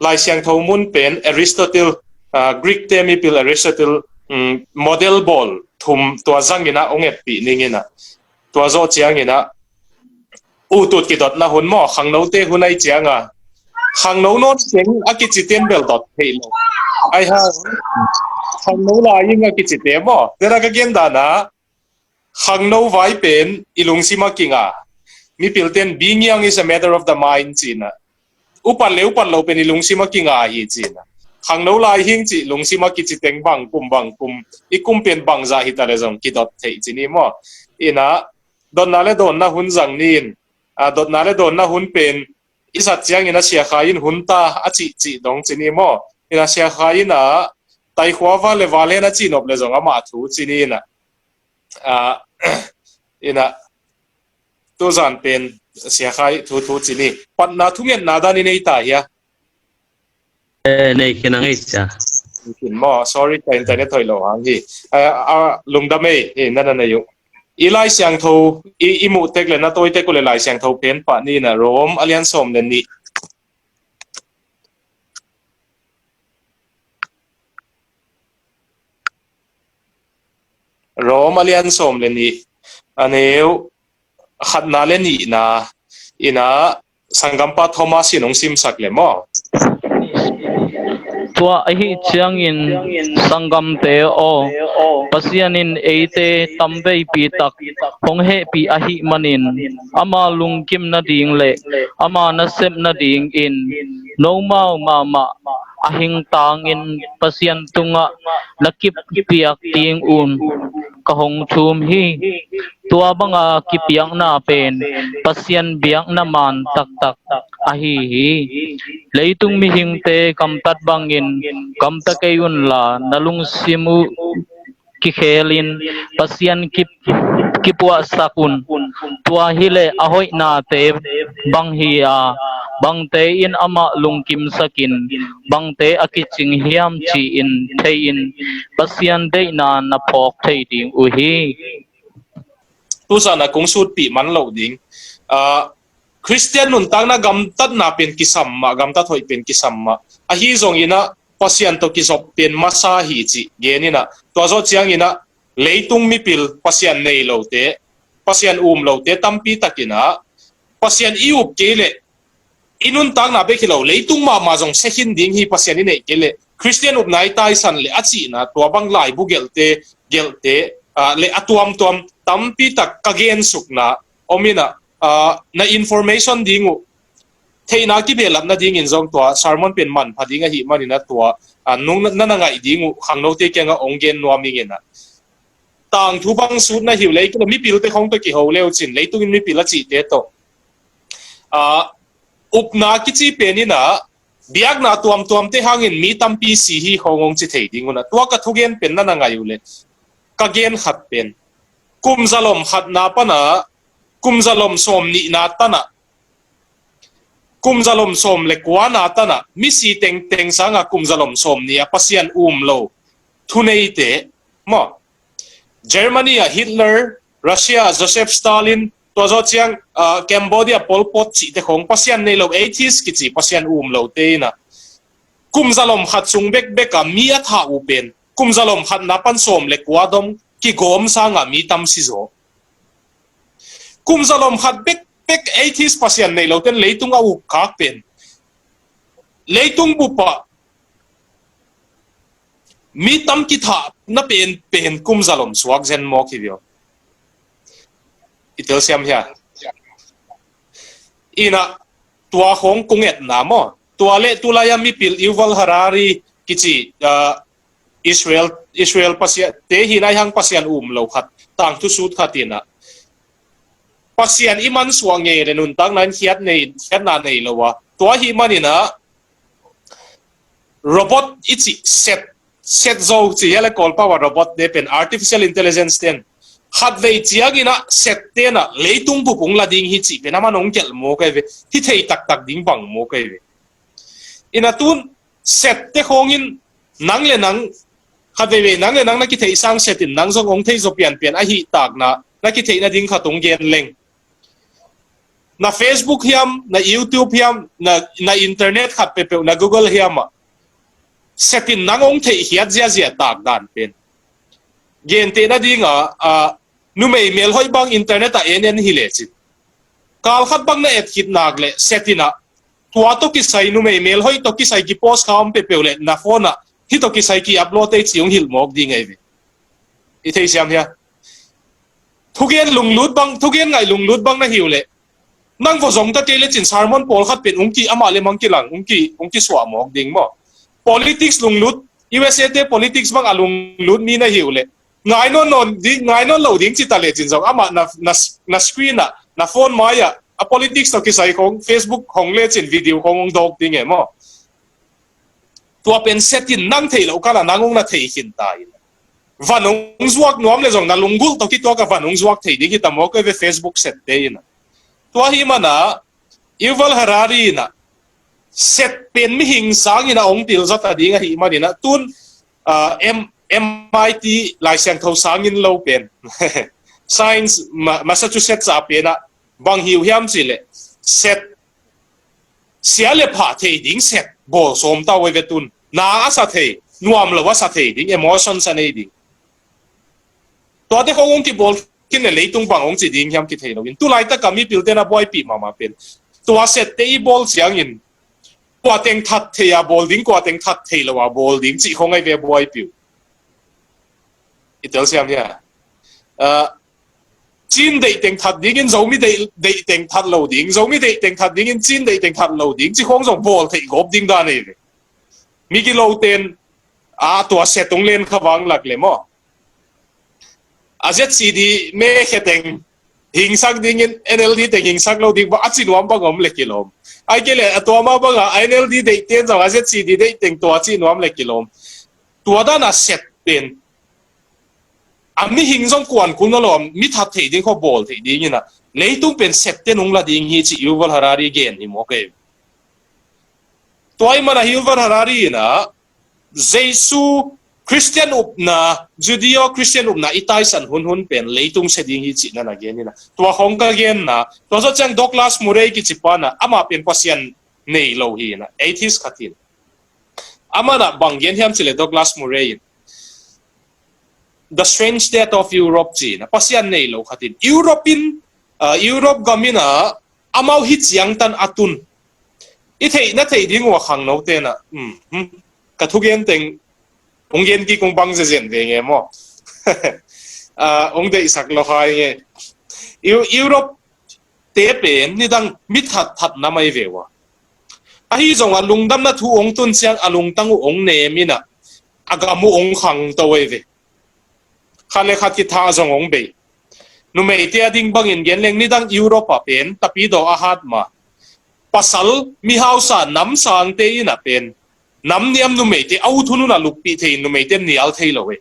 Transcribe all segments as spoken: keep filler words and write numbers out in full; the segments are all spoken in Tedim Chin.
Lai Siangtho mun pen Aristotle, ah, Greek te mipil Aristotle, um, model bawl thum tua zangin ah hong etpih ning in ah, tua zawh ciangin ah ut ut kidotna hun maw, khangnote hun ahi cianga khangno nawn keng a kicite in bel dot theih lo. Ahi hang khangno lai ing a kicite maw, tena ka gen dan ah khangno vai pen i lungsim a kinga. Mipilte in being young is a matter of the mind ci-in ah, upat le upat lo pen i lungsim a kinga hi ci-in ah, khangno lai hing cih lungsim a kici teng bang kum bang kum, i kum pen bangzah hi ta le zong kidot theih ci ni maw. In ah dotna le dawnna hun zang ni in, ah, dotna le dawnna hun pen i zat ciangin ah Sia Khai in hun ta a cih cih dong ci ni maw. In ah Sia Khai in ah taikhua val le val hen a cih nop le zong amah thu ci ni in ah, ah, in ah tuzan pen Sia Khai thu thu ci ni. Patna thungetna dan i nei ta hia? Eh, nei khin a ngei cia. Khin maw, sorry, ka internet hoih lo hang hi. Ah, ah, lungdam ei, eh, na na nei uh. I Lai Siangtho i, i muh tek le na tawi tek uh le Lai Siangtho pen pah ni in ah Rom a lian sawm le nih. Rom a lian sawm le nih, a neu khatna le nihna in ah sanggampa Thomas in hong simsak le maw. Tua ahih ciangin sanggamte aw, Pasian in eite tamveipi tak hong hehpih ahih manin ama lungkim nading le ama nasep nadingin nomau mahmah a hingtangin Pasian tungah na kipiak ding un ka hong thum hi. Tua banga kipiakna pen Pasian biakna man taktak ahi hi. Leitung mihingte gamtat bangin gamta kei unla na lungsim uh kikhelin Pasian kip, kipuahsak un. Tua hileh a hoihnate bang hi a, bangte in amah lungkimsakin bangte a kicing hiam ci-in thei-in Pasian deihna na phawk thei ding uh hi. Tusan a kong sutpih man loh ding. Ah, Khristian nuntakna gamtatna pen kisam mah, gamtat hoih pen kisam mah. Ahi zongin ah Pasian tawh kizop pen masa hi cih genin ah, tua zawh ciangin ah leitung mipil Pasian nei lote, Pasian um lote tampi takin ah Pasian i up kei leh i nuntakna bek hi lo, leitung mahmah zong sekhin ding hi, Pasian i neih kei leh Khristian upna i taisan leh a cihna, tua bang laibu gelhte, gelhte, ah, le a tuamtuam tampi tak ka gensukna om in ah, ah, na information ding uh, theihna kibehlap nadingin zong tua sermon pen manpha ding ahih manin ah tua, ah, nung na, na na ngaih ding uh khangnote kiangah hong gen nuam ing in ah. Tangthu bang sut na hi uh leh, mipilte khong tawh kiho le uh cin, leitungin mipil a cihte tawh, ah, upna kici pen in ah biakna tuamtuamte hangin mi tampi si hi khong hong ci thei ding un ah, tua ka thugen pen na na ngaih uh leh ka gen khat pen, kum zalom khatna pan ah kum zalom sawm nihna tan ah, kum zalom sawm le kuana tan ah misi tengteng sangah kum zalom sawm nih ah Pasian um lo thuneite maw, Germany ah Hitler, Russia ah Joseph Stalin, tua zawh ciang, ah, Cambodia Pol Pot cihte khong Pasian nei lo, atheist kici, Pasian um lote in ah kum zalom khat sung bekbek ah mi a thah uh pen kum zalom khatna pan sawm le kua dong kigawm sangah mi tam si zaw. Kum zalom khat bekbek atheist, Pasian nei loten leitung a ukkhak pen, leitung bup ah mi tam kithahna pen, pen kum zalom suak zen mawk hi viau. I telsiam hia? In ah tua khong kong etna maw, tua le tulai a mipil Yuval Harari kici, ah, Israel, Israel Pasian te hi nai hang, Pasian um lo khat, tangthu sut khat in ah Pasian i mansuah ngei le nuntakna in khiat nei, khiatna nei lo a, tua ahih manin ah robot i cih set, set zo ci hia le Kawlpau ah robot te pen artificial intelligence ten khatvei ciangin ah set ten ah leitung bup hong la ding hi cih pen a man hong gelh mawk ahi ve. Hi thei taktak ding bang mawk ahi ve. In ah tun set te khongin nang le nang, khatveivei nang le nang na kitheih sang set in nang zong hong thei zaw pianpian ahih takna na kitheih nading khat hong gen leng. Na Facebook hiam, na YouTube hiam, na, na internet khat peuhpeuh, na Google hiam ah, set in nang hong theihkhiat ziazia tak dan pen. Gentehna dingah, ah, numei melhoih bang internet ah en en hi lecin, kal khat bang na et khit nak leh set in ah, tua tawh kisai, numei melhoih tawh kisai kipost kha om peuhpeuh leh na phone ah hih tawh kisai ki-upload ei ci hong hilh mawk ding ahi ve. I thei siam hia? Thugen lunglut bang, thugen ngaih lunglut bang na hi uh leh, nang va zong ta kei lecin sermon pawlkhat pen ung ki, amah le mang kilang ung ki, ung kisuah mawk ding maw? Politics lunglut, U S A te politics bang a lunglut mi na hi uh leh, ngai nawn nawn ding, ngai nawn lo ding ci ta lecin zong, amah na, na, na screen ah, na phone mai ah, a politics tawh kisai khong, Facebook khong lecin video khong hong dawk ding e maw? Tua pen set in nang theih loh kal ah nang hong na thei khin ta in. Van hong zuak nuam leh zong na lunggulh tawh kituak a van hong zuak thei ding hi ta mawk ei ve Facebook set te in. Tua hi mana, Yuval Harari in ah, set pen mihing sangin a hong pilzat a ding ahi manin ah, tun, ah, M-, M I T Laisiangtho sangin lo pen, Science, Ma-, Massachusetts a pen ah, bang hi uh hiam cih leh, set, sia le phah thei ding set bawl sawm ta uh ei ve tun. Na a sa thei, nuam lo a sa thei ding, emotions a nei ding. Tuate khong hong kibawl khin leh leitung bang hong ci ding hiam kithei lo in. Tu laitak a mipilte na buaipih mahmah pen, tua set te i bawl ciangin, kua teng that thei a bawl ding, kua teng that thei lo a bawl ding cih khong ei ve buaipih uh. I tel siam hia? Ah, Chin deih teng that dingin Zomi deih, deih teng that lo ding, Zomi deih teng that dingin Chin deih teng that lo ding cih khong zong bawl theih gawp ding dan ei ve. Mi gilo ten, a, tua set hong len kha vang lak leh maw, a Z C D me khe teng hingsak dingin N L D teng hingsak lo ding bang a ci nuam bang om leh kilawm. Ahih kei leh a tua mah bang a N L D deih ten zong a Z C D deih teng tua ci nuam leh kilawm. Tua dan a set pen, a mihing zong kuan kul nawn lo a, mi that thei ding khong bawl theih dingin ah, leitung pen set ten hong la ding hi cih Yuval Harari gen hi mawk ei. Tua ahih mana Yuval Harari in ah, Jesu Christian upna, Judeo-Christian upna i taisan hunhun pen leitung sia ding hi cih na na gen in ah. Tua khong ka genna, tua zawh ciang Douglas Murray kici pa in ah, amah pen Pasian nei lo hi in ah, atheist khat hi in. Amah in ah bang gen hiam cih leh Douglas Murray in, The Strange Death of Europe ci in ah, Pasian nei lo khat in. Europe in, ah, Europe gam in ah, amau hi ciangtan a tun. I theih na theih ding uh a khangno ten ah, um, hmm, ka thugen teng, hong gen kik hong bang zezen ve nge maw? Ah, hong deihsak lo hai nge. Eu-, Europe te pen nidang mi that that na mai ve uh a. Ahi zong a lungdamna thu hong tun ciang a lungtang uh hong nem in ah, a gam uh hong khangto ei ve. Khat le khat kithah zong hong bei. Numeite a ding bangin gen leng nidang Europe ah pen tapidaw a hat ma. Pasal mihausa nam sangte in ah pen, nam niam numeite a ut hun hun ah luppih thei in numeite nial thei lo ei.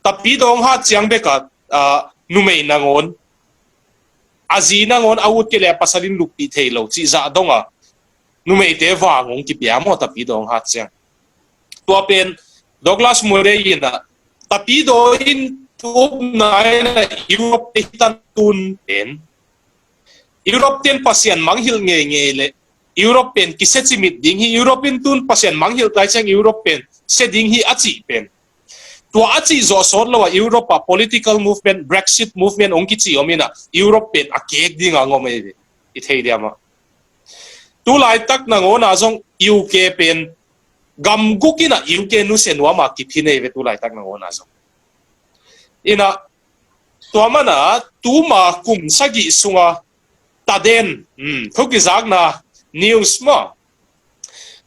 Tapidaw hong hat ciang bek ah, ah, numei nangawn, a zi nangawn a ut kei leh a pasal in luppih thei lo cih zah dong a, numeite vang hong kipia maw tapidaw hong hat ciang. Tua pen Douglas Murray in ah, tapidaw in tu upna in ah Europe te hi tan tun pen, Europe ten Pasian mangngilh ngeingei leh Europe pen kisia cimit ding hi, Europe in tun Pasian mangngilh tai ciang Europe pen sia ding hi a cih pen, tua a cih zawh sawt lo a Europe ah political movement, Brexit movement hong kici om in ah, Europe pen a kek ding a ngom ei ve. I thei diam ah? Tu laitak nangawn ah zong U K pen gam guk in ah U K nusia nuam a kiphin ei ve tu laitak nangawn ah zong. In ah, tua mana tuma kum sagih sunga taden, um, thu kizakna news maw,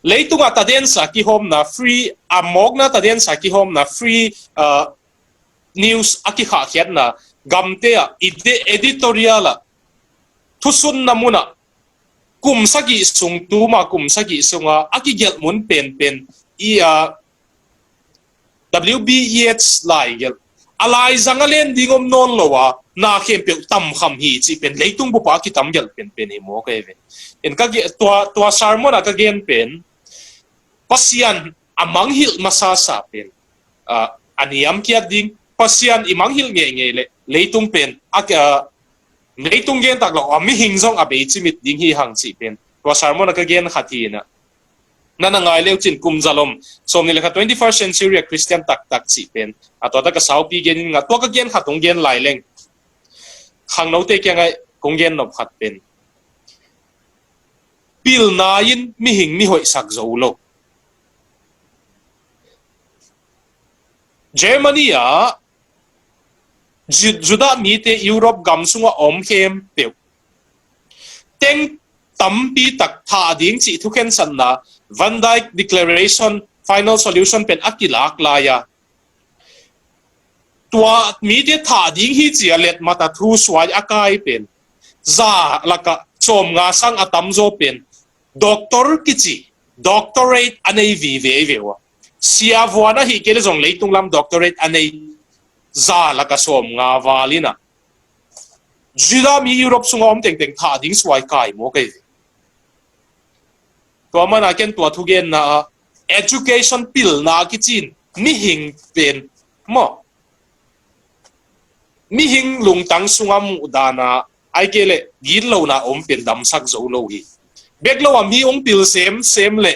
leitunga tadensa kihawmna free, a mawkna tadensa kihawmna free, ah, news a kikhahkhiatna gamte ah ide-, editorial ah thusunna munah kum sagih sung, tuma kum sagih sunga a kigelh mun penpen i, ah, W B E H laigelh, a laizang a len ding om nawn lo a, na khempeuh tamkham hi cih pen leitung bupa a kitam gelh penpen hi mawk ei ve. In ka ge-, tua, tua sermon a ka gen pen, Pasian a mangngilh masasa pen, ah, a niamkiat ding, Pasian i mangngilh ngeingei leh leitung pen a, ah, Leitung gen tak lo a, mihing zong a bei cimit ding hi hang cih pen tua sermon a ka gen khat hi inah. Na na ngai leu cin kum zalom sawm ni le kha, twenty first century a Christian taktak cih pen a tua tak a saupi gen in ngah. Tua ka gen khat hong gen lai leng khangnote kiangah kong gen nop khat pen pilna in mihing mi hoihsak zo lo. Germany ah Ju- Judah mite Europe gam sungah om khempeuh teng tampi tak thah ding cih thukhensatna Van Dyke Declaration, Final Solution pen a kilak lai a, tua mite thah ding hi ci a letmat a thu suai a kai pen za lakah sawmnga sang a tamzaw pen doctor kici, doctorate a nei vive ve uh a. Sia vuan ahi kei le zong leitung lam doctorate a nei za lakah sawmnga val inah Judah mi Europe sungah om tengteng thah ding suai kai maw kei ve. Tua mana ken tua thugenna ah education pilna kicin mihing pen maw, mihing lungtang sungah muhdana ai kei le gitlona om pen damsak zo lo hi. Bek lo a mi hong pil semsem le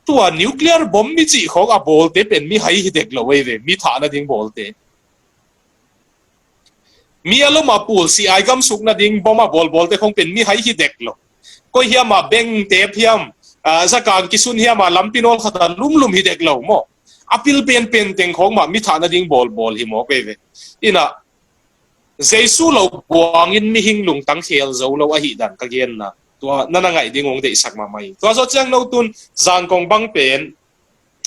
tua nuclear bomb mi cih khawng a bawlte pen mi hai hi dek lo ei ve, mi thah nading bawlte. Mi a lom a pul si ai gam suk nading bomb a bawlbawlte khawng pen mi hai hi dek lo. Koi hiam a beng tep hiam, ah, zakang kisun hiam a lampi nawl khat a lumlum hi dek lo maw? A pil penpen teng khawng mah mi thah nading bawlbawl hi maw kei ve. Inah Jesu lo buangin mihing lungtang khel zo lo ahi dan ka genna tua na na ngaih ding hong deihsak mahmah hi. Tua zawh ciang no tun Zangkong bang pen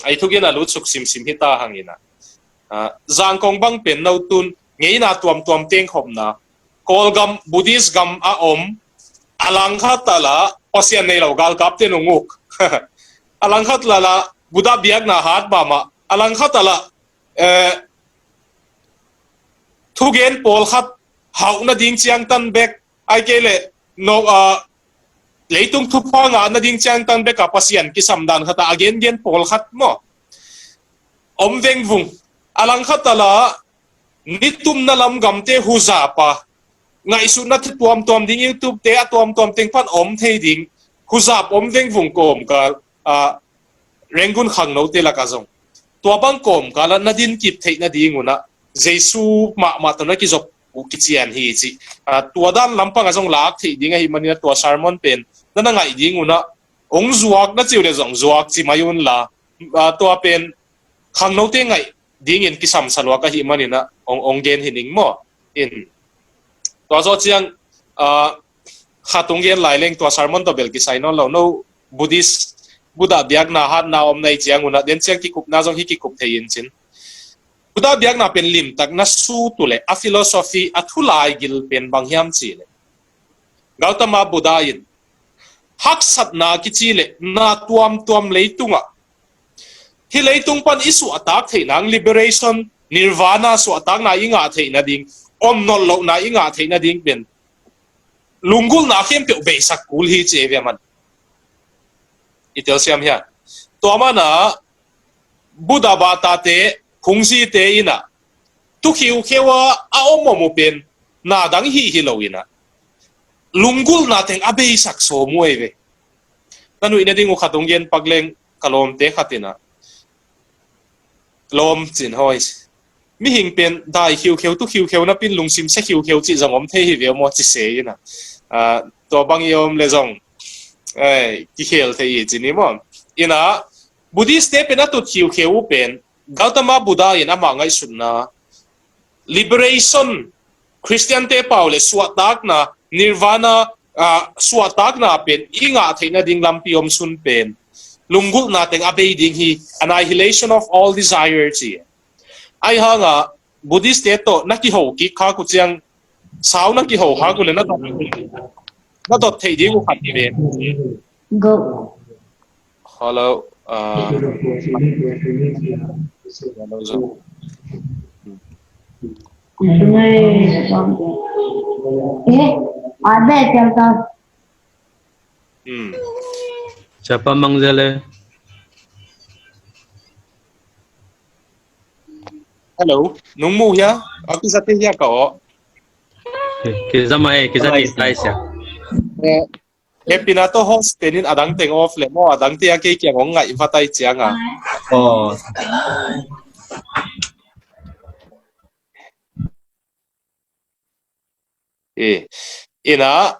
ai thukin a lutsuk simsim hi ta hang inah, ah, Zangkong bang pen no tun ngeina tuamtuam tengkhopna Kawlgam Buddhist gam a om, a langkhat a la Pasian nei lo galkapte nung uk, a langkhat la la Buddha biakna hat mahmah, a langkhat a la eh, thugen pawlkhat hauh nading ciangtan bek ai kei le no, ah, leitung thupha ngah nading ciangtan bek a Pasian kisam dan khat a a gengen pawlkhat maw om vengvung. A langkhat a la nitumna lam gamte huzap a ngaihsutna thu tuamtuam ding YouTube te a tuamtuam teng pan om thei ding huzap om vengvung kawmkal, ah, Rangoon khangnote lakah zong tua bang kawmkal ah na din kip theih nading un ah Jesu mahmah tawh na kizop uh kician hi cih, ah, tua dan lampang ah zong lak theih ding ahi manin ah tua sermon pen na na ngaih ding un ah hong zuak na ci uh le zong zuak ci mai un la, ah, tua pen khangnote ngaih dingin kisamsa luak ahi manin ah hong, hong gen hi ning maw? In tua zawh ciang, ah, khat hong gen lai leng tua sermon tawh bel kisai nawn lo, no Buddhist, Buddha biakna hatna om na hi ciang un ah den ciang kikupna zong hi kikup thei in cin. Buddha biakna pen limtak na sut uh le a philosophy a thulaigil pen bang hiam cih le Gautama Buddha in haksatna kici le na tuamtuam leitungah hih leitung pan i suahtak theih nang liberation, nirvana suahtakna i ngah theih nading, om nolh lohna i ngah theih nading pen lunggulhna khempeuh beihsak kul hi ci ei ve man. I telsiam hian tua mana Buddha batate phungzite inah tu khiukheu a a om om uh pen na dang hih hi lo inah lunggulhna teng a beisak sawm uh ei ve. Na nuih nading uh khat hong gen pak leng ka lawmte khat inah lawm cin hawi. Mihing pen dai khiukheu tu khiukheu napin lungsim sia khiukheu cih zong om thei hi ve maw ci se inah, ah, tua bang i om le zong, eh, kikhel thei hi ci ni maw? Inah Buddhist te pen a tut khiukheu uh pen Gautama Buddha in amah ngaihsutna liberation, Christian te pau le suahtakna, nirvana, ah, suahtakna pen i ngah theih nading lampi om sun pen lunggulhna teng a bei ding hi, annihilation of all desire ci. Ai hanga Buddhist te tawh na kiho kik khak uh ciang, sau na kiho khak uh le na dot, na dot theih ding uh khat hi ve. Go. Hello, ah, hello, zo. Eh, ada telta. Hmm. Siapa mang zale? Hello, nung mu hia? Aku sate hia ka o. Kizama he, kizama he, tai sia. Hepina to host tenin adang teng off le mo, adang te a kei kiang ong ngai vatai cianga. Oh. E, ina,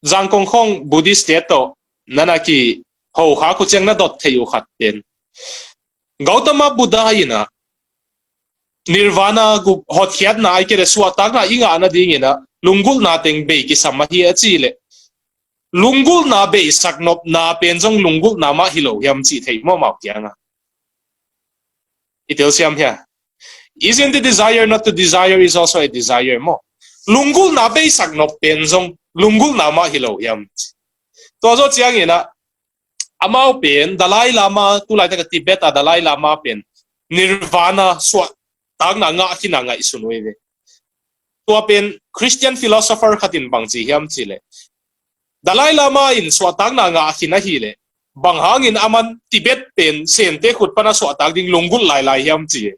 Zangkong khong Buddhist te to, nana ki ho kha ku ciang na dot thei u khat pen. Gautama Buddha ina, Nirvana gu hotkhiatna ai kele suahtakna i ngahna dingina, lunggulhna teng bei kisam ahi a ci le. Lunggulhna bei sak nopna pen zong lunggulhna mah hi lo hiam ci thei mo mau kianga. I tel siam hia? Isn't the desire not to desire is also a desire mo? Lunggulhna bei sak nop pen zong lunggulhna mah hi lo hiam? Tua zo ciangina, amau pen, Dalai Lama, tulai taka Tibet a Dalai Lama pen, Nirvana suahtakna ngah khin a ngaihsun uh hi ve. Tua pen, Christian philosopher khatin bang ci hiam ci le. Dalai Lama in suahtakna ngah khin ahi le. Bang hangin aman Tibet pen, Sente khut pana suahtak ding lunggulh lailai hiam ci.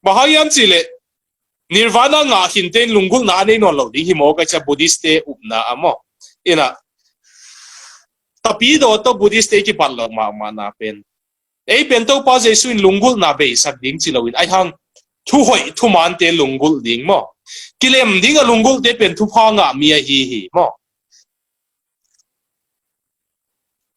Bang hang hiam ci le. Nirvana ngah khin tein lunggulhna a nei nawn lo ding hi maw ka cia Buddhist te upna a maw. Ina, tapi do to Buddhist te kipat lo mahmahna pen. Ei pen Topa Jesu in lunggulhna bei sak ding ci loin. Ai hang, thuhoih, thumante lunggulh ding maw. Kilem ding a lunggulhte pen thupha ngah mi ahi hi maw.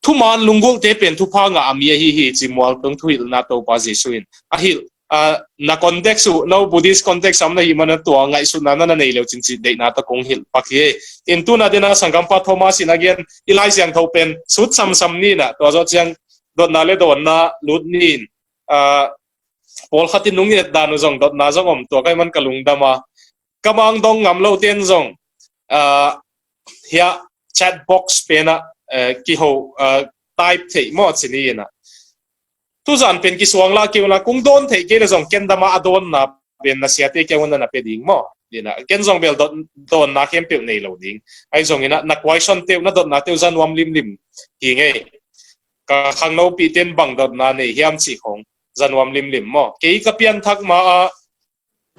Thuman lunggulhte pen thupha ngah a mi ahi hi ci mual tung thuhilhna Topa Jesu in. A hilh, a, na context uh, no Buddhist context am na hi mana tua ngaihsutna na na nei leu cin ci deihna ta kong hilh pak hi. In tuna dena sanggampa Thomas in a gen, i Lai Siangtho pen sut samsam ni na, tua zo ciang dotna le dawnna lut ni in, a, pawlkhat in nung i et dan uh zong dotna zong om tua kai man ka lungdam a. Ka mang dong ngam lo ten zong, a, hia chat box pena, a, kiho, a, type thei maw ci ni ina. Tuzan pen kisuang la keu na kung dawn thei kei le zong ken dama a dawnna pen na siate keu na na pe ding maw. Ina, ken zong bel dawn, dawnna khempeuh nei lo ding. Ai zong ina, na kuaison teu, na dotna teu za nuam limlim hi ngei. Ka khangnopi ten bang dotna nei hiam ci khong za nuam limlim maw. Kei ka pianthak ma a,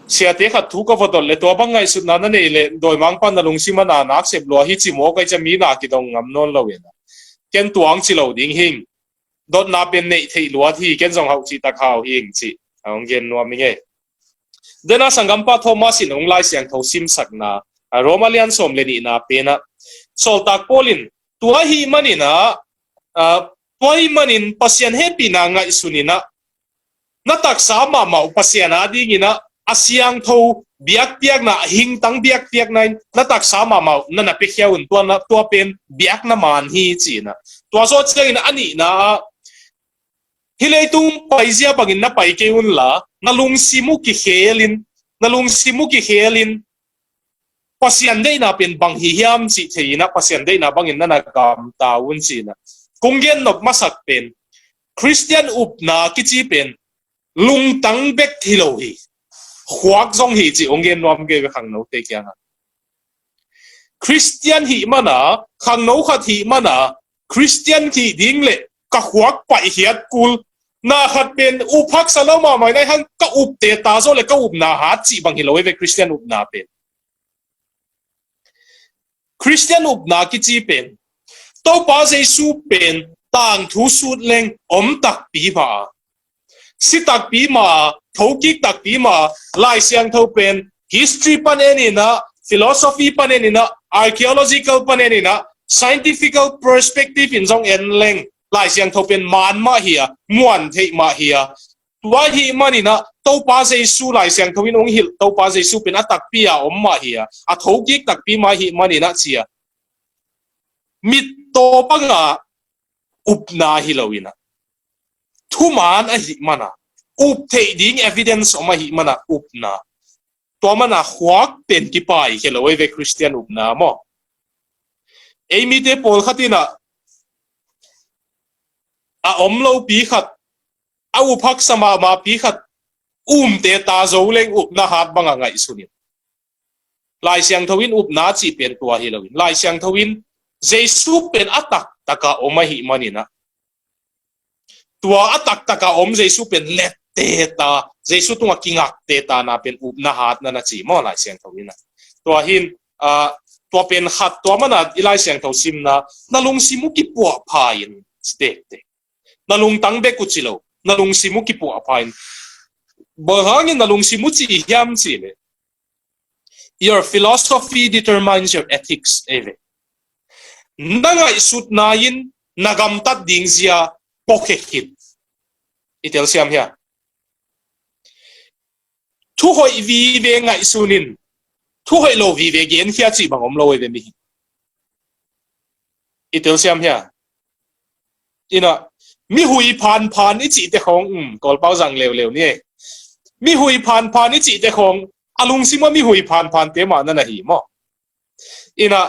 siate khat thu ka va dot le tua bang ngaihsutna na nei le dawimangpa na lungsim a na nak sep lua hi ci maw kai cia mi na kidong ngam nawn lo ina. Ken tuang ci lo ding hing. Dotna pen neih theih luat hi, ken zong hauh cih tak hau hing cih a hong gen nuam i ngei. Dena sanggampa Thomas in hong Lai Siangtho simsakna, a, Roma lian sawm le nihna pena. Sawltak Paul in, tua hi manina, a, tua hi manin Pasian hehpihna ngaihsun ina, na taksa mahmah uh Pasian a dingina, a siangtho biakpiakna, a hingtang biakpiakna in na taksa mahmah uh na na piakhia un tua, na, tua pen biakna man hi cina. Tua zawh ciangin a nihna ah, hi leitung paizia bangin na pai kei unla, na lungsim uh kikhelin, na lungsim uh kikhelin, Pasian deihna pen bang hi hiam cih thei ina, Pasian deihna bangin na na gamta un cina. Kong gen nop masak pen, Khristian upna kici pen, lungtang bek hi lo hi. Khuak zong hi cih hong gen nuam kei ve khangnote kiangah. Khristian hih mana, khangno khat hih mana, Khristian hih ding le ka khuak paihkhiat kul, na khat pen up haksa lo mahmah nai hang ka upte ta zaw le ka upna hat cih bang hi lo hi ve Khristian upna pen. Khristian upna kici pen, Topa Jesu pen tangthu sut leng om takpi mah a, si takpi mah a, thokik takpi mah a, Lai Siangtho pen history pan en ina, philosophy pan en ina, archaeological pan en ina, scientifical perspective in zong en leng Lai Siangtho pen man mah hi a, muan theih mah hi a. Tua hih manina Topa Jesu Lai Siangtho in hong hilh Topa Jesu pen a takpi a om mah hi a, a thokik takpi mah hih manina cia. Mittaw banga upna hi lo ina, thuman ahih mana, up theih ding evidence om ahih mana upna. Tua mana khuak pen kipai khia lo ei ve Khristian upna maw. Ei mite pawlkhat ina a om lopi khat, a up haksa mahmahpi khat, umte ta zo leng upna hat banga ngaihsun in. Lai Siangtho in upna cih pen tua hi lo in, Lai Siangtho in Jesu pen a taktaka om ahih manina, tua a taktaka om Jesu pen lette ta, Jesu tunga kingakte ta na pen upna hat na na ci maw Lai Siangtho ina. Tua hi in, ah, tua pen khat, tua manin i Lai Siangtho simna, na lungsim uh kipuahpha in, ci tektek. Na lungtang bek uh ci lo, na lungsim uh kipuahpha in. Bang hangin na lungsim uh ci hiam cih leh, your philosophy determines your ethics, ei ve. Na ngaihsutna in na gamtat ding zia puakkhia hi. I telsiam hia? Thu hoih vive ngaihsun in, thu hoih lo vive genkhia cih bang om lo ei ve mi hi. I telsiam hia? Ina, mi hui phanphan i cihte khong, um, Kawlpau zang leuleu ni e. Mi hui phanphan i cihte khong, a lungsim ah mi hui phanphante mah na na hi maw? Ina,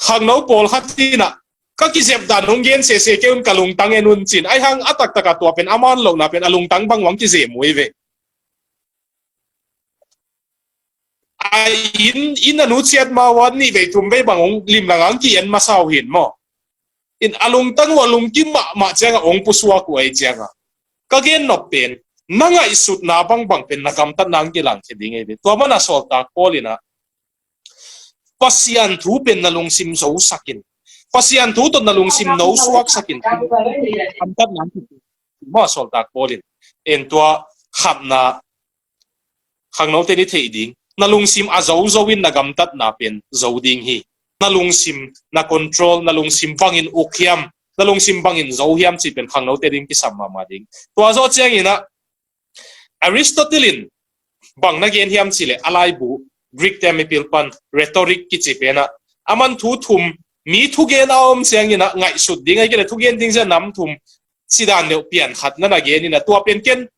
khangno pawlkhat ina, ka kizep dan hong gen sese kei un, ka lungtang en un ci-in. Ahi hang a taktak a tua pen a man lohna pen a lungtang bang uh hong kizem uh ei ve. A inn, inn a nusiat ma uh a nih vei thum vei bang hong limlang hong ki-en masa uh hi in maw? In a lungtang uh a lungkim mahmah ciangah hong pusuak uh ahi ciangah, ka gen nop pen, na ngaihsutna bangbang pen na gamtatna hong kilangkhia ding ei ve. Tua manin a Sawltak Paul ina, Pasian thu pen na lungsim zosak in, Pasian thu tawh na lungsim nosuaksak in, gamtatna hong kilangkhia ding, maw, Sawltak Paul in. En tua khatna, khangnote in i theih ding, na lungsim a zo zo in na gamtatna pen zo ding hi. Na lungsim, na control, na lungsim bangin uk hiam, na lungsim bangin zo hiam cih pen khangnote ding kisam mahmah ding. Tua zawh ciangin ah, Aristotle in bang na gen hiam cih leh, a laibu Greek te a mipil pan rhetoric kici pen ah, aman thu thum, mi thugen a om ciangin ah ngaihsut ding, ahih kei leh thugen ding zia nam thum, cidan deuh pian khat na na gen in ah, tua pen ken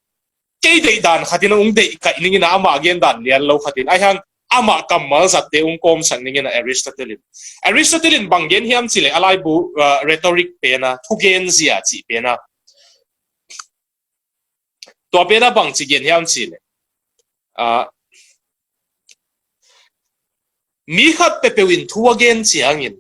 kei deih dan khat in ah hong deih kaih ning in ah, amah gen dan lian lo khat in, ahi hang amah kammal zatte hong kawmsak ning in ah, Aristotle in. Aristotle in bang gen hiam cih leh, a laibu, uh, rhetoric pen ah, thugen zia cih pen ah, tua pen ah bangci gen hiam cih leh, ah, mi khat peuhpeuh in thu a gen ciangin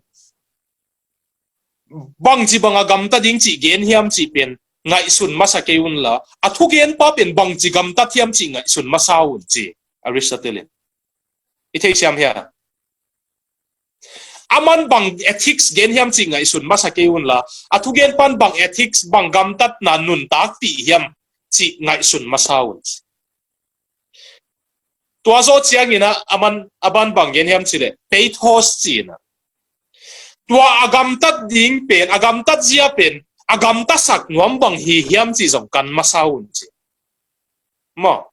bangci bang a gamta ding cih gen hiam cih pen ngaihsun masa kei unla, a thugenpa pen bangci gamtat hiam cih ngaihsun masa un ci Aristotle in. I theisiam hia? Aman bang ethics gen hiam cih ngaihsun masa kei unla, a thugenpan bang ethics, bang gamtatna nuntakpih hiam cih ngaihsun masa un. Tua zawh ciangin ah, aman, aman bang gen hiam cih leh, pathos ci-in ah, tua a gamtat ding pen, a gamtat zia pen, a gamtasak nuam bang hi hiam cih zong kan masa un ci. Maw?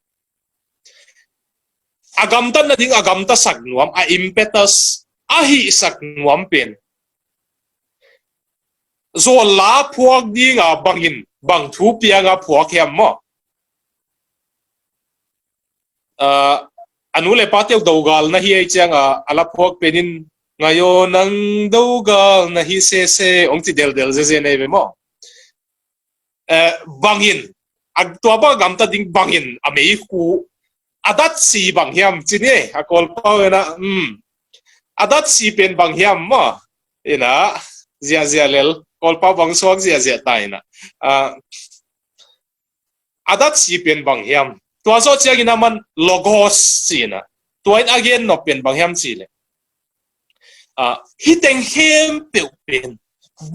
A gamtat nading a gamtasak nuam, a impetus, a hihsak nuam pen, zual la phuak dinga bangin, bang thu pianga phuak hiam maw? Ah, a nu le pate uh dogal na hi ei cianga, a la phuak penin, "Ngai aw nang dogal na hi sese," hong ci deldel zeze nei ve maw? Eh, bangin, a, tua bang a gamta ding bangin, a meikhu, a datsi bang hiam, ci ni, a Kawlpau in ah, um, a datsi pen bang hiam maw? In ah, ziahziah lel, Kawlpau bang suak ziahziah ta in ah. Ah, a datsi pen bang hiam? Tua zawh ciangin aman logos ci-in ah, tua in a gen nop pen bang hiam cih leh, ah, hih teng khempeuh pen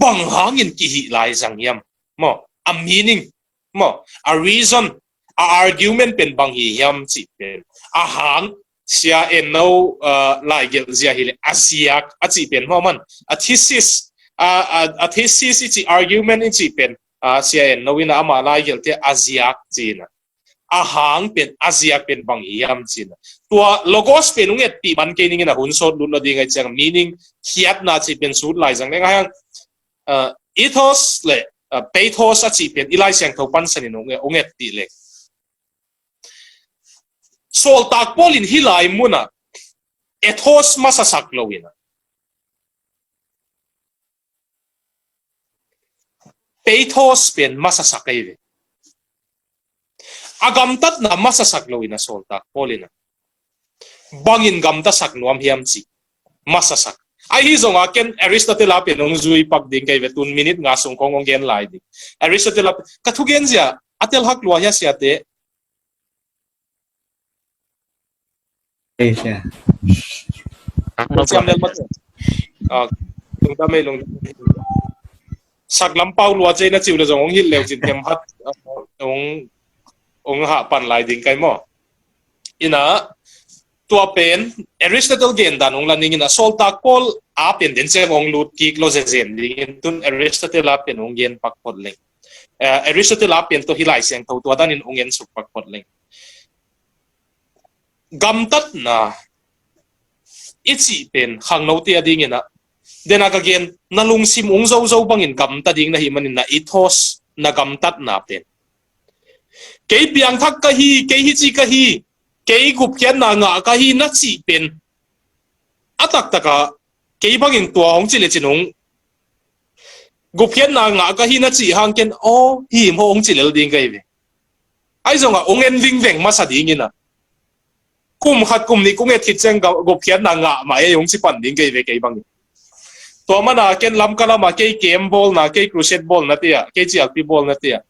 bang hangin kihih lai zang hiam? Maw, a meaning, maw, a reason, a argument pen bang hi hiam cih pen, a hang, Sia En No, ah, laigelh zia hi leh, a ziak a cih pen, maw, aman, a thesis, a, a, a thesis i cih, argument i cih pen, ah, Sia En No in ah amah laigelhte a ziak ci-in ah, a hang pen, a ziak pen bang hi hiam ci-in ah, tua logos pen hong etpih man kei ning in ah, hun sawt lut lo ding ahih ciang, meaning, khiatna cih pen sut lai zang leng, ahi hang, ah, ethos le, ah, pathos a cih pen i Lai Siangtho pansan in hong, hong etpih leng, Sawltak Paul in hih lai mun ah ethos masasak lo in ah, pathos pen masasak ahi ve. A gamtatna masasak lo in ah, Sawltak Paul in ah, bangin gamtasak nuam hiam cih masasak. Ahi zongah ken Aristotle a pen hong zui pak ding ka hi ve, tun minute nga sung khong hong gen lai ding. Aristotle a pen, ka thugen zia a telhak lua hia, siate? Ei, sia. Siam lel mate. Ah, lungdam ei, lungdam ei. Saklam pau lua cei na ciu le zong hong hilh leu cin themhat, ah, hong, hong hah pan lai ding kai maw. Ina, tua pen Aristotle gen dan hong la ning ina, Sawltak Paul a pen den ciang hong lut kik lo zezen dingin tun Aristotle a pen hong gen pak phot leng. Eh, Aristotle a pen tawh hi Lai Siangtho tua danin hong en suk pak phot leng. Gamtatna i cih pen khangnote a dingin ah, dena ka gen, na lungsim ung zozo bangin gamta ding na hih manin na ethos, na gamtatna pen, kei piangthak ka hi, kei hici ka hi, kei gupkhiatna ngah ka hi na cih pen a taktaka kei bangin tua hong ci le cin hong, gupkhiatna ngah ka hi na cih hang ken aw hi maw hong ci lel ding ka hi ve. Ahi zongah hong en vingveng masa dingin ah, kum khat kum nih kung et khit ciang gupkhiatna ngah mah ei hong ci pan ding ka hi ve kei bangin. Tua mana ken Lamka lama kei camp bawlna, kei crusade bawlna te ah, kei cialpi bawlna te ah,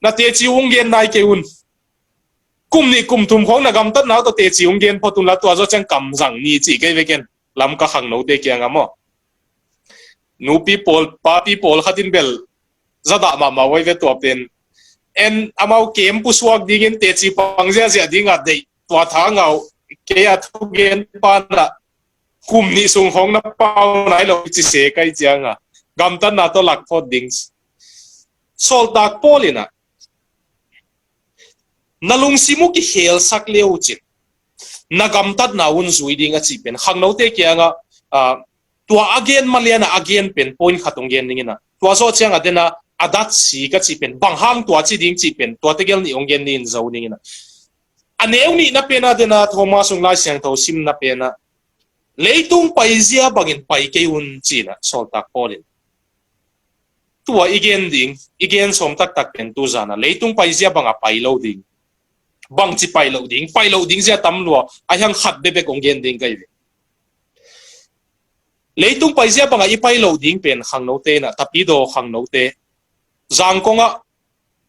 na teci hong gen nai kei un. Kum nih kum thum khawng na gamtatna tawh teci hong gen phot un la, tua zaw ciang kamzang ni ci kei ve ken Lamka khangnote kiangah maw. Nupi pawl, papi pawl khatin bel zadah mahmah uai ve tua pen. En amau camp pusuak dingin teci pang ziahziah dingah deih tua tha ngau kei a thugen panah kum nih sung khawng na pau nai lo ci se kai ciangah gamtatna tawh lak phot ding. Sawltak Paul inah na lungsim uh kikhelsak leu cin na gamtatna un zui ding a cih pen khangnote kiangah, ah, tua a gen malianah a gen pen point khat hong gen dingin ah, tua zawh ciangah dena a dat si ka cih pen bang hang tua ci ding cih pen tua tegel nih hong gen dingin zo dingin ah, a neu nihna pena dena Thomas sung Lai Siangtho simna pena leitung paizia bangin pai kei un cinah Sawltak Paul in tua i gen ding, i gen sawm taktak pen tu zana leitung paizia banga pai lo ding. Bangci pai lo ding, pai lo ding zia tam lua, a hiang khat bebek hong gen ding ka hi ve. Leitung paizia banga i pai lo ding pen khangnote inah, tapidaw khangnote, Zangkongah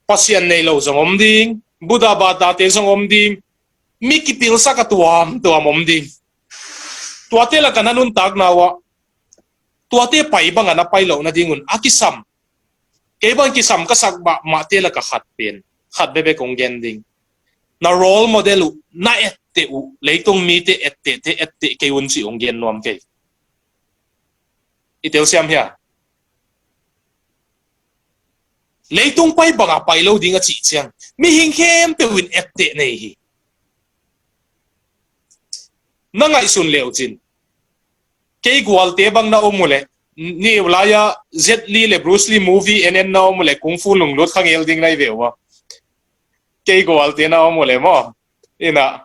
Pasian nei lo zong om ding, Buddha batate zong om ding, mi kipilsak a tuamtuam om ding. Tuate laka na nuntakna uah tuate pai banga na pai loh nadingun a kisam, kei bang kisam ka sak mahmahte laka khat pen khat bebek hong gen ding. Na role model uh, na etteh uh, leitung mite ettehte etteh kei un cih hong gen nuam kei. I telsiam hia? Leitung pai banga pai lo ding a cih ciang mihing khempeuh in etteh nei hi. Na ngaihsun leu cin kei gualte bang na om uh leh, niu lai-a Jet Li le Bruce Lee movie en en na om uh leh kung fu lunglut khangel ding na hi ve uh a. Kei gualte na om uh leh maw. Inah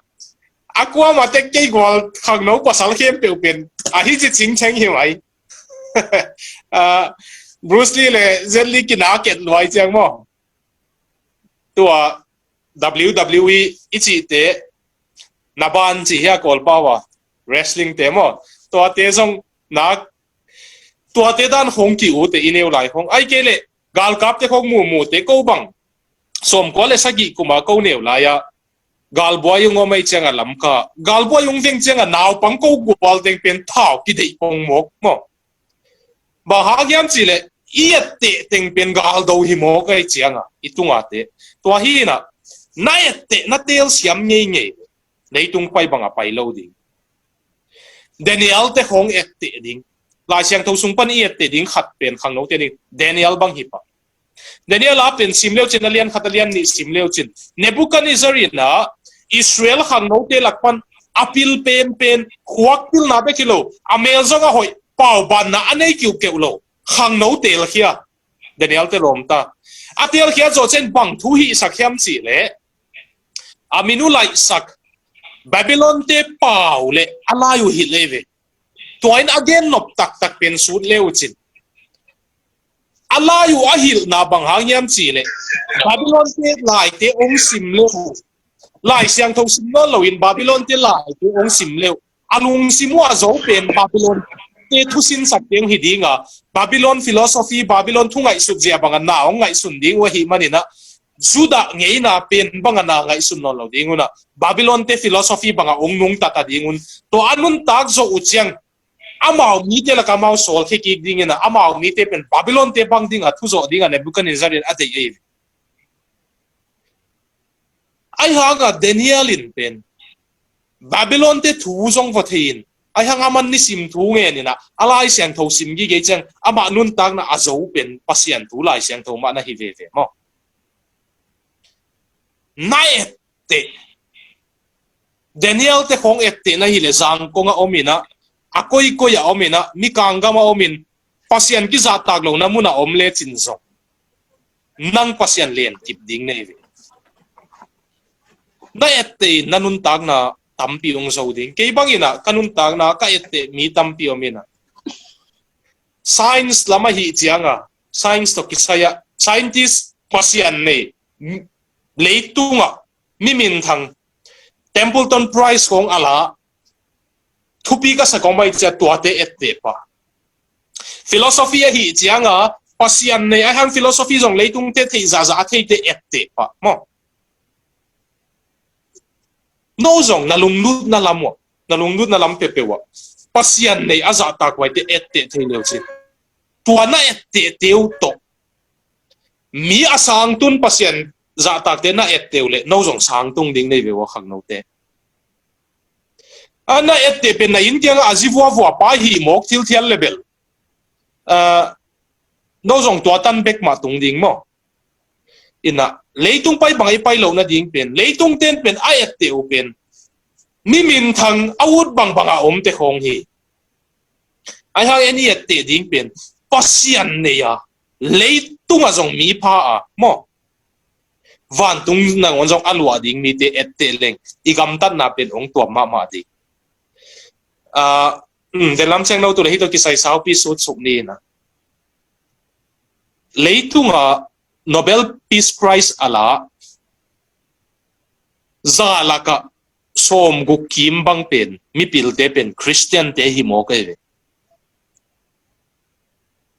a kuamah tek kei gual khangno pasal khempeuh pen ahi ci cingceng hi mai. Ah, Bruce Lee le Jet Li kina ket luai ciang maw. Tua W W E i cihte, na ban cih hia Kawlpau a, wrestling te maw. Tuate zong nak, tuate dan khong ki ute i neu lai khong. Ai kei leh galkapte khong muhmuhte ko bang sawmkua le sagih kuma ko neu lai-a galbuai ung om ei cianga Lamka galbuai ung veng cianga naupang ko gual teng pen thau kideih pong mawk maw. Bang hang hiam cihleh i etteh teng pen galdo hi mawk ei cianga i tungate. Tua hi inah na etteh na telsiam ngeingei. Leitung pai banga pai lo ding. Daniel te khong etteh ding. Lai Siangtho sung pan i etteh ding khat pen khangnote ding Daniel bang hi pah. Daniel a pen sim leu cin a lian khat a lian nih sim leu cin Nebuchadnezzar inah Israel khangnote lak pan a pil penpen khuak pilna bek hi lo, a mel zong a hoih, paubanna a nei kiuhkeuh lo khangno telkhia. Daniel te lawmta a telkhia zawh cian bang thu hihsak hiam cihleh a min uh laihsak Babylon te pau le a lai uh hilh ei ve. Tua in a gen nop taktak pen sut le uh cin a lai uh a hilhna bang hang hiam cihleh Babylon te laite hong sim le uh. Lai Siangtho sim nawn loin Babylon te laite hong sim le uh. A lungsim uh a zo pen Babylon te thusinsak teng hi dinga, Babylon philosophy, Babylon thu ngaihsut zia banga na hong ngaihsun ding uh ahih maninah Judah ngeina pen banga na ngaihsun nawn lo ding un ah, Babylon te philosophy banga ong nungta ta ding un. Tua a nuntak zawh uh ciang amau mite laka amau sawlkhia kik dingin ah, amau mite pen Babylon te bang dinga thuzawh dinga Nebuchadnezzar in a deih ei. Ahi hanga Daniel in pen Babylon te thu zong va thei in, ahi hanga man nisim thu ngen in ah, a Lai Siangtho sim gige ciang amah nuntakna a zo pen Pasian thu Lai Siangtho mah na hi veve maw? Na etteh, Daniel te khawng etteh na hileh zangkong a om in ah, a koikoi a om in ah, mikang gam a om in, Pasian kizahtak lohna mun a om lecin zong nang Pasian len kip ding nei ve. Na etteh in na nuntakna tampi ong zo ding. Kei bangin ah ka nuntakna ka etteh mi tampi om in ah, science lam ahih cianga, science tawh kisai ah, scientist Pasian nei, m-, leitungah mi minthang, Templeton Prize khawng a la, thupi ka sa kawm ahih ciang tuate etteh pah. Philosophy ahih cianga Pasian nei, ahi hang philosophy zong leitungte theih zahzah a theite etteh pah maw? No zong na lunglutna lam uh, na lunglutna lam peuhpeuh ah Pasian nei a zahtak huaite etteh thei leu cin. Tua na etteh teu tawh mi a sangtun Pasian zahtakte na etteh uh leh no zong sangtung ding nei ve uh a khangnote. A na etteh pen na inn kiangah a zi vuavua pa hih mawk thilthial le bel, ah, no zong tua tan bek mah tung ding maw? Inah leitung pai bang i pai loh nading pen, leitung ten pen a etteh uh pen mi minthang a ut bangbang a omte khawng hi. Ahi hang en i etteh ding pen Pasian nei a, leitungah zong mi pha a maw, vantung nangawn zong a luah ding mite etteh leng i gamtatna pen hong tuam mahmah ding. Ah, um, den lam ciang no tu le hih tawh kisai saupi sutsuk ni inah, leitungah Nobel Peace Prize a la za lakah sawmguk kim bang pen mipilte pen Christian te hi mawk ahi ve.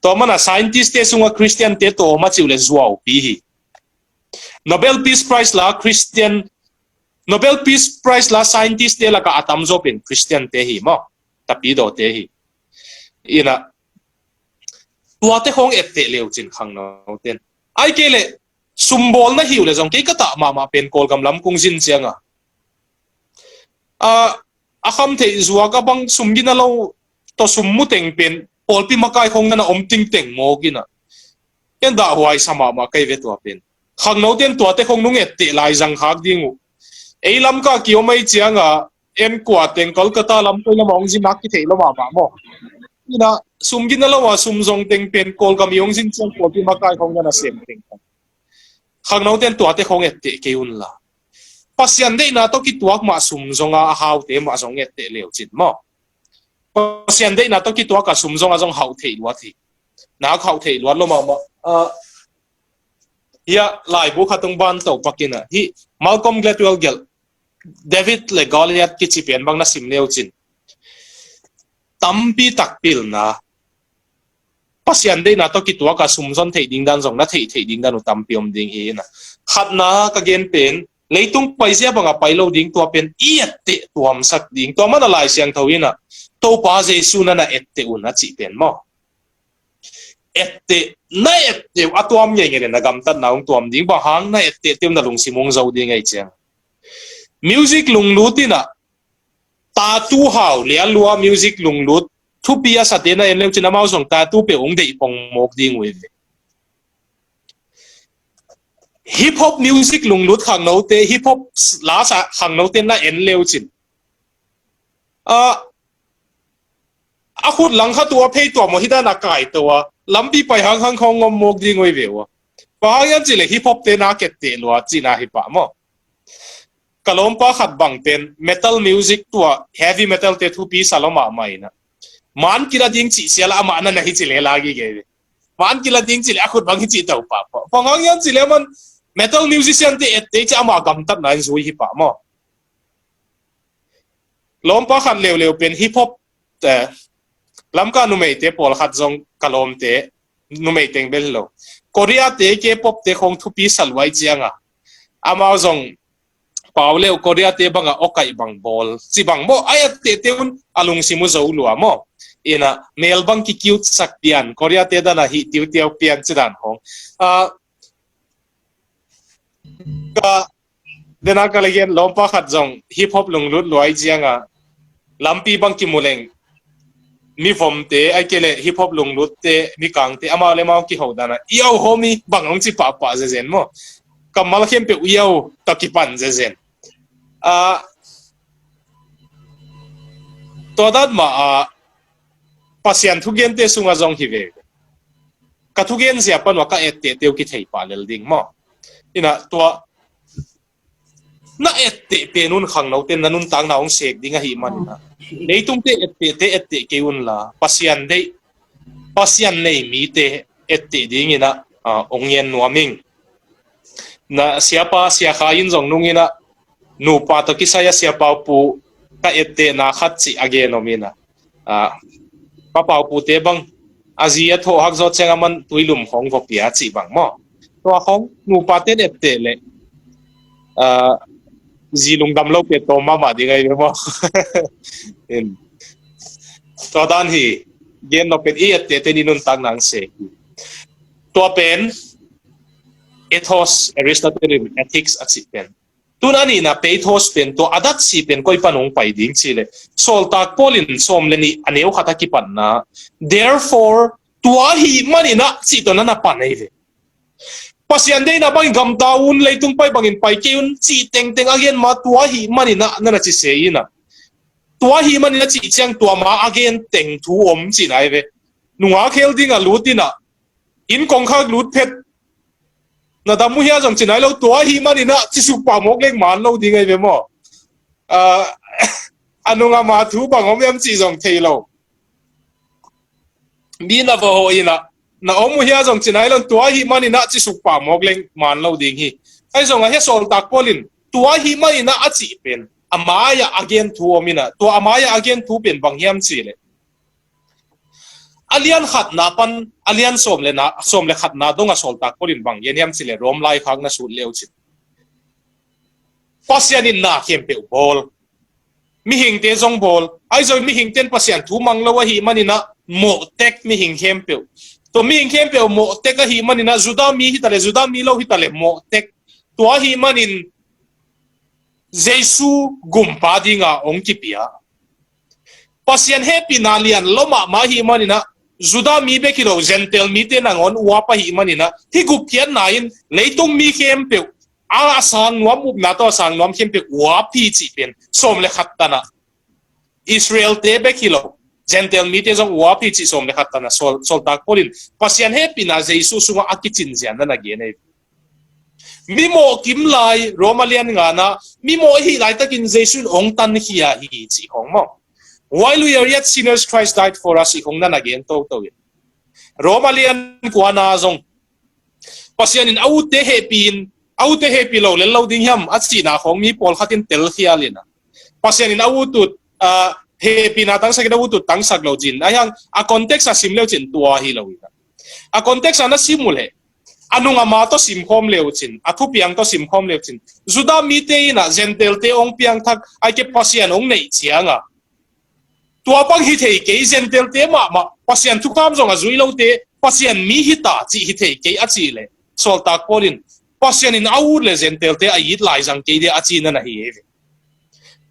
Tua mana scientist te sungah Christian te tawm a cih uh le zuaupi hi. Nobel Peace Prize la Christian, Nobel Peace Prize la scientist te lakah a tamzaw pen Christian te hi maw? Tapidaw te hi. Inah tuate khawng etteh leu cin khangno ten. Ai kei leh sumbawl na hi uh le zong kei ka tah mahmah pen Kawlgam lam kung zin cianga, ah, a kham theih zuak a bang sum gina lo tawh sum mu teng pen pawlpi makai khawng nana om tingteng mawk inah, ken dah huai sa mahmah kei ve tua pen. Khangno ten tuate khawng nung etteh lai zang khak ding uh. Ei Lamka kiom ahi cianga en kua teng Kolkata lam koi lamah hong zin nak kitheih lo mahmah maw? Inah sum gina lo a sum zong teng pen Kawlgam i hong zin ciang pawlpi makai khawng nana sem teng. Khangno ten tuate khawng etteh kei unla, Pasian deihna tawh kituak mah sum zonga a haute mah zong etteh leu cin maw? Pasian deihna tawh kituak a sum zonga zong hauh theih luat hi. Nak hauh theih luat lo mahmah. Ah, hiah laibu khat hong ban to pak inah hih Malcolm Gladwell gelh David le Goliath kici pen bang na sim leu cin, tampi tak pilna Pasian deihna tawh kituak a sum zon theih ding dan zong na theih theih ding dan uh tampi om ding hi inah. Khatna ka gen pen leitung paizia banga pai lo ding tua pen i etteh tuamsak ding. Tua mana Lai Siangtho inah Topa Jesu nana etteh un a cih pen maw? Etteh, na etteh uh a tuam ngeingei le na gamtatna hong tuam ding. Bang hang na etteh teu na lungsim hong zo ding ahi ciang. Music lunglut inah tattoo hau le a lua music lunglut thupi a sate na en leu cin amau zong tattoo peuh hong deih pong mawk ding uh hi ve. Hip hop music lunglut khangnote, hip hop lasa khangnote na en leu cin, ah, a khut lang khat uh a phei tuam uh hi dan a kai to a lampi pai hanghang khawng ngom mawk ding uh hi ve uh a. Bang hang hiam cih leh hip hop te na ketteh lua cihna hi pah maw? Ka lawmpa khat bang pen metal music tua heavy metal te thupi sa lo mahmah inah, man kila ding cih siala amah nana hi cih le lagi gei ve. Man kila ding cih le a khut bang hi cih to pah pah. Bang hang hiam cih le aman metal musician te etteh cih amah gamtatna in zui hi pah maw? Lawmpa khat leuleu pen hip hop te, Lamka numeite pawlkhat zong ka lawmte, numei teng bel hi lo, Korea te K-pop te khong thupi sa luai cianga amau zong pau leu Korea te banga awkaih bang bawl ci bang maw, a ettehte un a lungsim uh zo lua maw. Ina mel bang kikiutsak pian, Korea te dana hih tiutiau pian ci dan khong. Ah, ka dena ka legen lawmpa khat zong hip hop lunglut luai cianga lampi bang kimu leng mi vomte ai kei le hip hop lunglutte mi kangte amau le mau kiho dana iau homi bang hong ci pahpah zezen maw. Kammal khempeuh iau ka kipan zezen. Ah, tua dan mah ah Pasian thugente sunga zong hi ve. Ka thugen zia pan ua ka ettehte uh kithei pah lel ding maw. Ina tua na etteh pen un khangnote na nuntakna hong sek ding ahi manina leitungte ettehte etteh kei unla Pasian deih Pasian nei mite etteh dingina ah, hong ngen nuam ing. Na siapa Sia Khai in zong nungina nupa tawh kisai a Sia Pau Pu ka ettehna khat cih a gen om ina ah, Pa Pau Pute bang a zi a thawh hak zawh ciang a man tuilum khong vawpia cih bang maw. Tua khong nupa ten etteh le ah, zi lungdam lo pe tawm mahmah ding ahi ve maw. In tua dan hi gen lo pen i ettehte ni nuntak nang se hi. Tua pen ethos, Aristotle in ethics a cih pen. Tun a nihna peithos pen tua a datsi pen koi pan hong pai ding ci le Sawltak Paul in sawm le nih a neu khat a kipatna therefore tua ahi maninah cih tawh na na pan ahi ve. Pasian deihna bangin gamta un leitung pai bangin pai kei un cih tengteng a gen ma tua ahi maninah na na ci se inah tua ahi maninah cih ciang tua ma a gen teng thu om cihna ahi ve. Nunga khel dingah lut inah inn kongkhak lut phet na dam uh hia zong ci nai lo tua ahi maninah ci suk pah mawk leng man lo ding ahi ve maw? Ah, a nungah ma thu bang om hiam cih zong thei lo. Mi na va hawh inah na om uh hia zong ci nai lo tua ahi maninah ci suk pah mawk leng man lo ding hi. Ahi zongah hia Sawltak Paul in tua ahi maninah a cih pen a mai-ah a gen thu om inah tua a mai-ah a gen thu pen bang hiam cih leh a lian khatna pan a lian sawm le na sawm le khatna dongah Sawltak Paul in bang gen hiam cih leh Rom laikhak na sut leu cin Pasian in na khempeuh bawl mihingte zong bawl ahi zong mihingte in Pasian thu mang lo ahi maninah mawhtek mihing khempeuh tua mihing khempeuh mawhtek ahi maninah Juda mi hitaleh Juda mi lo hitaleh mawhtek tua ahi manin Jesu gumpa dinga hong kipia Pasian hehpihna lian lo mahmah ahi maninah Juda mi bek hi lo Gentile mite nangawn uap ahi maninah hih gupkhiatna in leitung mi khempeuh a a sang nuam upna tawh a sang nuam khempeuh uap hi cih pen sawm le khat tanah Israel-te bek hi lo Gentile mite zong uap hi cih sawm le khat tanah Sawl, Sawltak Paul in Pasian hehpihna Jesu sungah a kicin zian na na gen ahi. Mimawh kim lai Roma lian ngana mimawh ahi laitakin Jesu in hong tankhia hi cih khong maw? While we are yet sinners, Christ died for us cih khong na na gen toto in Roma lian kuana zong Pasian in a utte hehpih in a utte hehpih lo lel lo ding hiam a cihna khong mi pawlkhat in telkhial inah Pasian in a ut ut ah, hehpihna tangsak in a ut ut tangsak lo cin ahiang a context a sim leu cin tua hi lo inah a context a na sim uh leh a nung a ma tawh simkhawm leu cin a thupiang tawh simkhawm leu cin Juda mite inah Gentile-te hong piangthak aike Pasian hong neih cianga tua bang hi thei kei Gentile-te mahmah Pasian thukham zong a zui lote Pasian mi hita cih hi thei kei a cih leh Sawltak Paul in Pasian in a ut le Gentile-te a it lai zang kei dia a ci na na hi ei ve.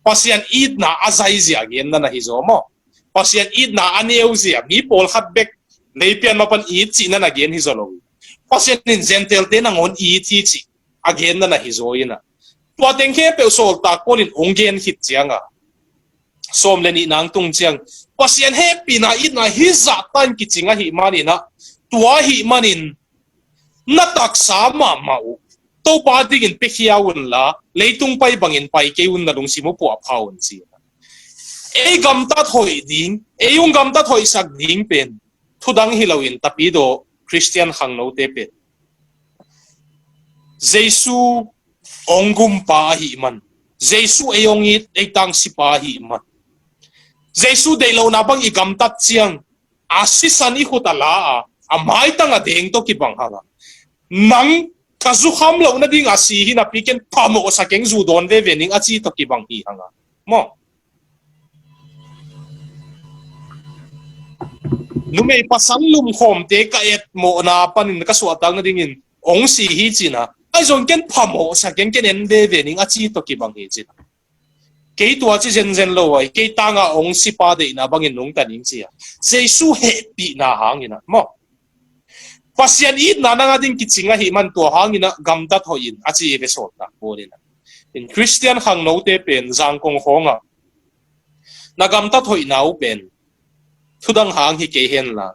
Pasian itna a zaizia gen na na hi zaw maw? Pasian itna a neuzia mi pawlkhat bek leipian mapan it cih na na gen hi zaw lo. Pasian in Gentile-te nangawn it hi cih a gen na na hi zaw inah tua teng khempeuh Sawltak Paul in hong gen khit cianga sawm le nih nang tung ciang Pasian hehpihna itna hi zahtan kicing ahi maninah tua ahi manin na taksa mahmah uh Topa dingin piakhia unla leitung pai bangin pai kei un na lungsim uh puahpha un ci. Ei gamtat hoih ding ei ung gamtat hoihsak ding pen thudang hi loin tapidaw Khristian khangnote pen Jesu hong gumpa ahi man Jesu ei hong it ei tangsipa ahi man Jesu deih lohna bang i gamtat ciang a sisan i khut a la a a maitang a deng tawh kibang hang a, nang ka zukham loh nading a si hi napi ken phamawhsa keng, zu dawn veve ning a ci tawh kibang hi hang a. Maw? Numei pasal lumkhawmte ka etmawhna panin ka suahtak nadingin hong si hi cihna, ahi zong ken phamawhsa keng, ken en veve ning a ci tawh kibang hi cihna. Kei tua ci zenzen lo a, kei tanga hong sipa deihna bangin nungta ning ci a, Jesu hehpihna hangin a, maw? Pasian itna nang a ding kicing ahih man tua hangin a gamtat hoih in a ci hi ve, sawtna pawl in a. In Khristian khangnote pen Zangkong khawngah na gamtat hoihna uh pen thudang hang hi kei henla,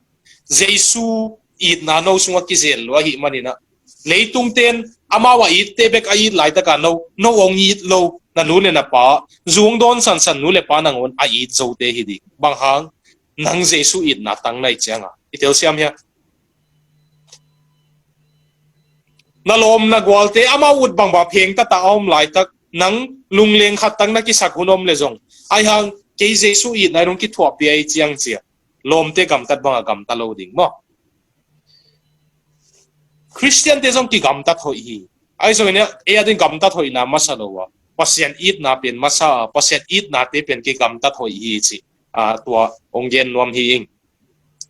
Jesu itna no sungah kizel lua ahih manin a, leitung ten amau a itte bek a it laitaka no, no hong it lo, na nu le na pa, zu hong dawn sansan nu le pa nangawn a it zote hi ding. Bang hang? Nang Jesu itna tang na hih cianga i telsiam hia? Na lawm na gualte amau ut bangbang phengtata a om laitak, nang lungleng khat tak na kisak hun om le zong, ahi hang kei Jesu itna in hong kithuahpih ahi ciang cia, lawmte gamtat banga gamta lo ding maw? Khristiante zong kigamtat hoih hi. Ahi zongin ei a ding gamtat hoihna masa lo a, Pasian itna pen masa a, Pasian itnate pen kigamtat hoih hi ci, a, tua hong gen nuam hi ing.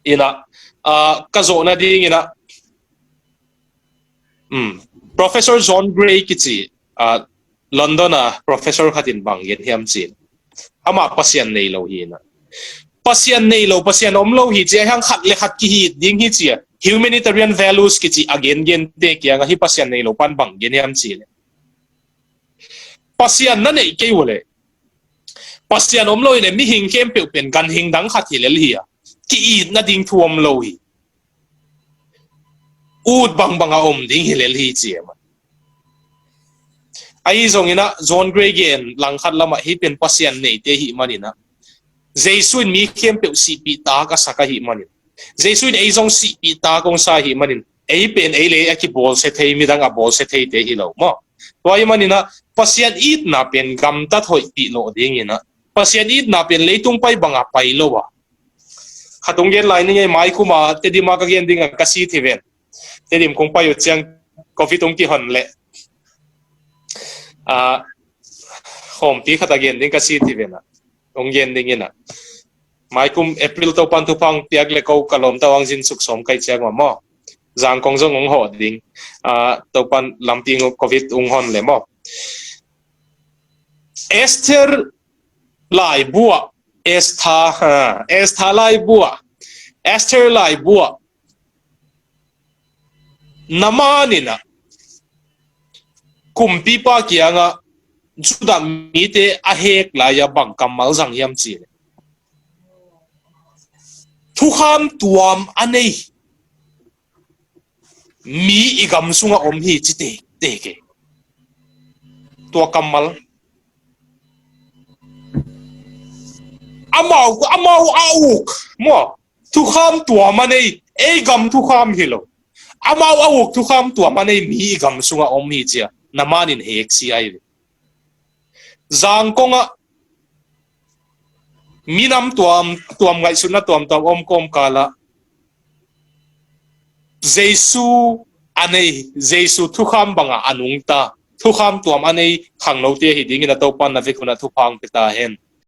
Ina, a, ka zawhna ding ina, um, Professor John Gray kici, a, London a professor khat in bang gen hiam cin, amah Pasian nei lo hi ina. Pasian nei lo, Pasian om lo hi ci, ahi hang khat le khat kihit ding hi ci a, humanitarian values kici a gengente kiangah hi Pasian nei lo pan bang gen hiam cin, Pasian na neih kei uh leh, Pasian om lo hi leh mihing khempeuh pen ganhing dang khat hi lel hi a, ki-it nading thu om lo hi. Ut bangbang a om ding hi lel hi ci e man. Ahi zongin a, John Gray gen langkhat lamah hih pen Pasian neite hih manin a, Jesu in mi khempeuh sihpih tak a sak ahih manin, Jesu in ei zong sihpih tak hong sa ahih manin, ei pen ei le ei a kibawlsia thei, midang a bawlsia theite hi lo maw? Tua ahih manin a, Pasian itna pen gamtat hoihpih lawh dingin a, Pasian itna pen leitung pai banga pai lo a, khat hong gen lai ning ei, maikum a Tedim a ka gen ding a ka sit hi ven. Tedim kong pai uh ciang Covid hong kihon leh, a, khawmpi khat a gen ding ka sit hi ven a, hong gen ding ina, maikum April Topan thupha hong piak leh ko ka lawmta hong zin suk sawm kai ciang uh a maw, Zangkong zong hong hawh ding, a, Topan lampi Covid hong hon leh maw. Esther laibu ah, Esther, ha, Esther laibu ah, Esther laibu ah, Naaman in a, kumpipa kiangah Judah mite a hek lai-a bang kammal zang hiam cih leh, thukham tuam a nei mi i gam sungah om hi ci tektek e. Tua kammal. Amau, amau a uk maw, thukham tuam a nei, ei gam thukham hi lo, amau a uk thukham tuam a nei mi i gam sungah om hi ci a Naaman in hek sia hi ve. Zangkong ah minam tuam, tuam ngaihsutna tuamtuam om kawmkal ah Jesu a nei, Jesu thukham bangah a nungta, thukham tuam a nei khangnote hi dingin a Topan na vek hunah thupha hong pia ta hen.